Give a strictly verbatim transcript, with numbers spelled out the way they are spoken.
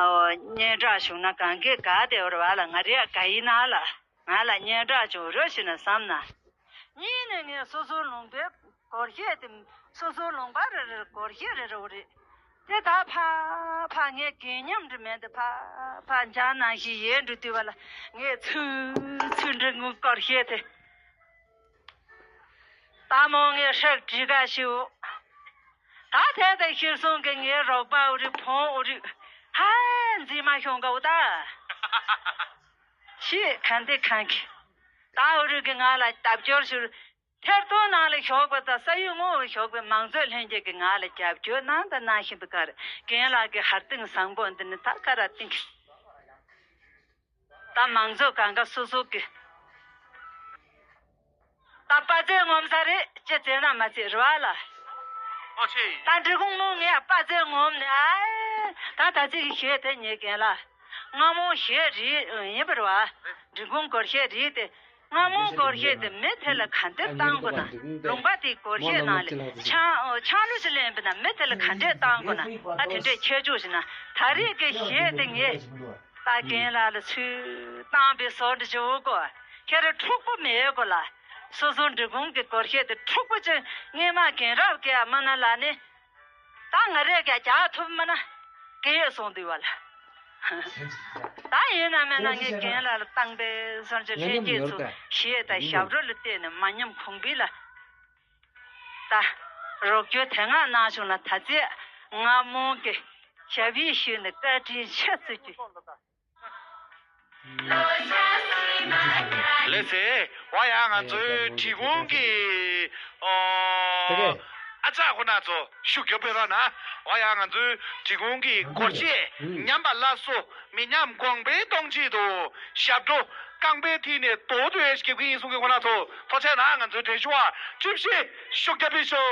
ཨོ། སྙན་གྲགས་བྱུང་ན་གང་གས་དགའ་བསྡད་ཡོད་རེད་བ་ལ། ང་རེ་དགའ་ཡིན་ན་ལ། ང་ལ་སྙན་གྲགས་བྱུང་རོགས་ཞེས་ན་བསམ་ན། གཉིས་ནས་ངས་སོ་སོའི་ལུང་པའི་སྒོར་གཞས་དེ། སོ་སོའི་ལུང་པ་རེ་རེར་སྒོར་གཞས་རེ་རེ་རེད། དེ་ད་ཕ་ཕ་ངས་རྒས་ཉམས་འདྲ་མེད་དེ། ཕ་ཕ་འཇང་ནང་བཞིན་ཡལ་འགྲོ་དུས་བ་ལ། ངས་ཚུར་ཚུར་འདྲ་ངུ་སྒོར་གཞས་དེ། ད་མོ་ངས་ཧྲག་བྲིས་ག་ཞུ། ད་དེ་ད་ཤིར་སོང་གི་ངའི་རོགས་པ་འུ་རི་ཕོང་འུ་རི་ཧ་འཛིན་མ་ཤོང་ག་འུ་ད། ཤི་ག་འདི་གང་གི། ད་འུ་རི་གི་ང་ལ་རྒྱབ་སྐྱོར་ཞུ། ཐེར་ཐོང་ནང་ལ་ཞོགས་པ་དང་ས་ཡུལ་སྔོན་ཞོགས་པའི་མང་གཙོའི་ལྷན་རྒྱས་ཀྱི་ང་ལ་རྒྱབ་སྐྱོར་གནང་དང་གནང་བཞིན་པའི་ཁར། རྒན་ལགས་ཀྱི་ཧར་ཏིང་བཟང་པོ་འདི་ནི་ད་ཀ་ར་ཏིང་གི། ད་མང་གཙོ་གང་ག་སོ་སོ་གི། ད་དཔའ་རྩལ་ངོམ་ས་རེད་ཅེས་བཙལ་ན་མ་ཚད་རེད་བ་ལ། ཨོ་ཆེ། ད་འབྲི་གུང་མོ་ངས་དཔའ་རྩལ་ངོམ་ནས། ཨའེ། ད་ད་ཅི་གི་གཞས་དེ་ཉེ་རྒན་ལ། སྔ་མོ་གཞས་རེད་ཡིན་པ་རེད་བ། འབྲི་གུང་སྒོར་གཞས་རེད་དེ། སྔ་མོ་སྒོར་གཞས་དེ་མི་དེ་ལ་ག་འདྲ་བཏང་དགོས་ན། ལུང་པ་དེའི་སྒོར་གཞས་ནང་ལ་ཆང་ཆང་ལུ་ཅིག་ལེན་པ་ན་མི་དེ་ལ་ག་འདྲ་བཏང་དགོས་ན། ད་དེ་འདྲའི་ཁྱད་ཆོས་ཤིག་ན། ད་རེས་ཀྱི་གཞས་དེ་ངས། ད་རྒན་ལགས་ལ་ཚུར་བཏང་པའི་བཟོ་འདྲ་བྱེད་གོ། ཁྱེད་རང་འཁྲུག་པོ་མེད་གོ་ལ། སོ་སོ་འབྲི་གུང་གི་སྒོར་གཞས་དེ་འཁྲུག་པོ་ཅན་སྔས་མ་རྒན་རབས་ཀྱི་ཨ་མ་ན་ལ་ནི། ད་ང་རས་ཀྱང་རྒྱག་ཐུབ་མ་ན། རྒན་ཡོད་སོང་དུས་བ་ལ། ད་ཡིན་ན་མིན་ན་ངས་རྒན་ལགས་ལ་བཏང་པའི་བཟོ་འདྲ་ལྷན་རྒྱས་ཚོ་གཞས་དང་ཞབས་བྲོ་ལ་བལྟས་ནས་མ་ཉམས་གོང་འཕེལ་ལ། ད་རོགས་སྐྱོར་དེ་སྔ་གནང་བྱུང་ན། ད་ཚེ་ང་མོང་གི་ཞབས་ཡིག་ཞུས་ནས་བཀའ་དྲིན་ཆེ་ཟེར་རྒྱུ། ལགས་སེ། འོ་ཡ། ང་ཚོའི་འབྲི་གུང་གི་ཨོ། ཨ་ཅག་ཁོ་ན་ཚོ་ཤུགས་རྒྱབ་པའི་རོགས་གནང་། འོ་ཡ། ང་ཚོའི་འབྲི་གུང་གི་སྒོར་གཞས་ཉམས་པ་སླར་གསོ། མི་ཉམས་གོང་འཕེལ་གཏོང་ཆེད་དུ། ཞབས་བྲོ་རྐང་པའི་མཐིལ་ནས་རྡོ་རྡོ་ཞིག་རྒྱབ་ཀྱི་ཡིན་གསུང་གི། ཁོ་ན་ཚོ་ཐུགས་རྗེ་གནང་། ང་ཚོའི་དྲན་ཤོག་ཨ། བཅུ་བཞི། ཤུགས་རྒྱབ་པའི་ཤོག